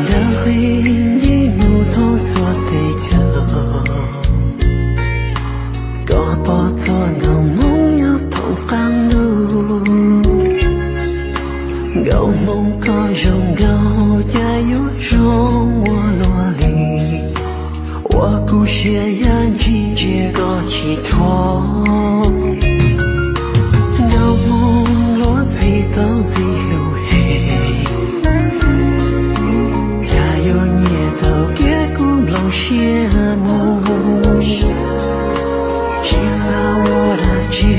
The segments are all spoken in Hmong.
Ntawm qhib nce mus thoob txhua teb chaws, koj pom txhua nkauj hmoob nyob thoob qab ntuj. Nkauj hmoob koj zoo nkauj cas yuav zoo ua luaj li, ua kuv siab ya ntsia koj tsis thuam. Nkauj hmoob luag ntxhi tau ntxim hlub heev, cas yuav nyiam tau kev kuv nplooj siab mus. Tsis xav ua dab tsi,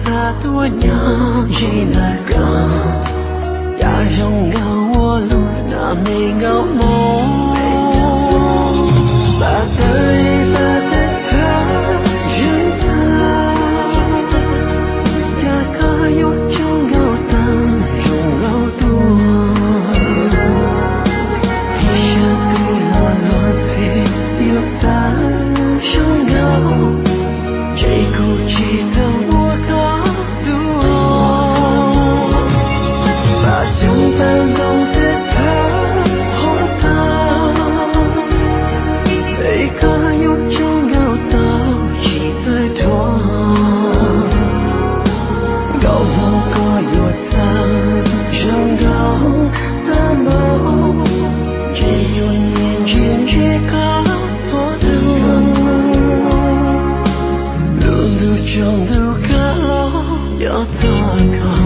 xav tuaj nyob ze ntawm koj, cas zoo nkauj ua luaj na me nkauj hmoob. Pab tawv li pab tawv txhawv zeeg tag, cas koj yuav tsaug nkauj tag zoo nkauj tuaj. Ib sab twg los luag ntxhi yuav txawj zoo nkauj, ntshe kuv tsis tau ua koj tus. Pab xyoob pab ntoo twb txhawv hauv tag, es koj yuav tsaug nkauj tau tsis txawj dhuav. Nkauj hmoob koj yuav txawj zoo nkauj tag npaum, ntshe yuav nyiam ntsia ntsia koj txhua hnub. Lub ntuj tsaus ntuj kav los nco txog koj.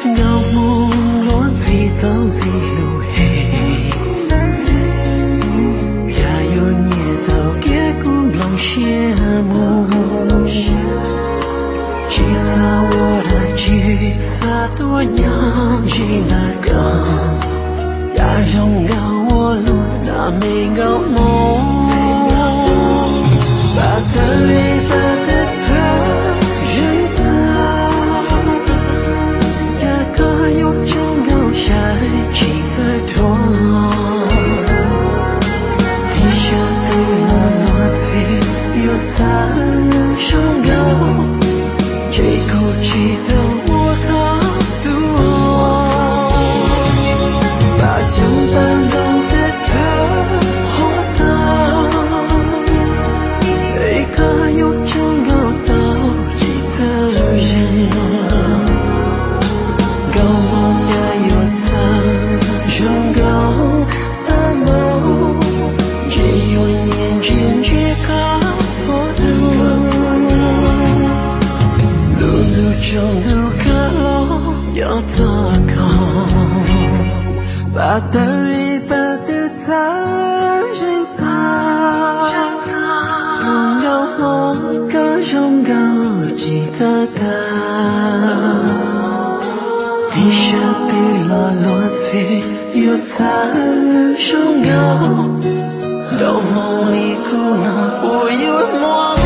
Nkauj hmoob luag ntxhi tau ntxim hlub heev, cas yuav nyiam tau kev kuv nplooj siab mus. Tsis xav ua dab tsi, xav tuaj nyob ze ntawm koj, cas zoo nkauj ua luaj na me nkauj hmoob. Pab tawv li pab tawv txhawv zeeg tag, cas koj yuav tsaug nkauj sai tsis txawj dhuav. Ib sab twg los luag ntxhi yuav txawj zoo nkauj, ntshe kuv tsis tau ua koj tus. Pab xyoob pab ntoo twb txhawv hauv tag, es koj yuav tsaug nkauj tau tsis txawj zeeg. Nkauj hmoob cas yuav txawj zoo nkauj tag npaum, ntshe yuav nyiam ntsia ntsia koj txhua hnub. Lub ntuj tsaus ntuj kav los nco txog koj. Pab tawv li pab tawv txhawv zeeg tag, tus nkauj hmoob koj zoo nkauj tsis txawj tag. Ib sab twg los luag ntxhi yuav txawj zoo nkauj, nkauj hmoob li kuv no puas yuav muaj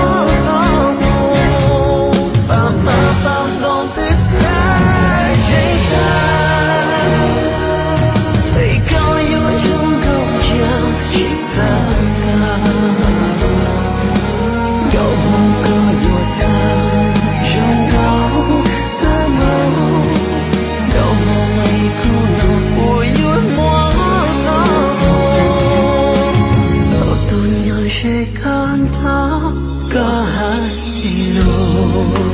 txoj hmoo. Pab hmab pab ntoo twb txhawv zeeg tag, es koj yuav zoo nkauj cia tsis txawj tag. Nkauj hmoob koj yuav txawj zoo nkauj tag npaum, nkauj hmoob li kuv no puas yuav muaj txoj hmoo. Tau tuaj nyob ze koj nrog koj hais lus.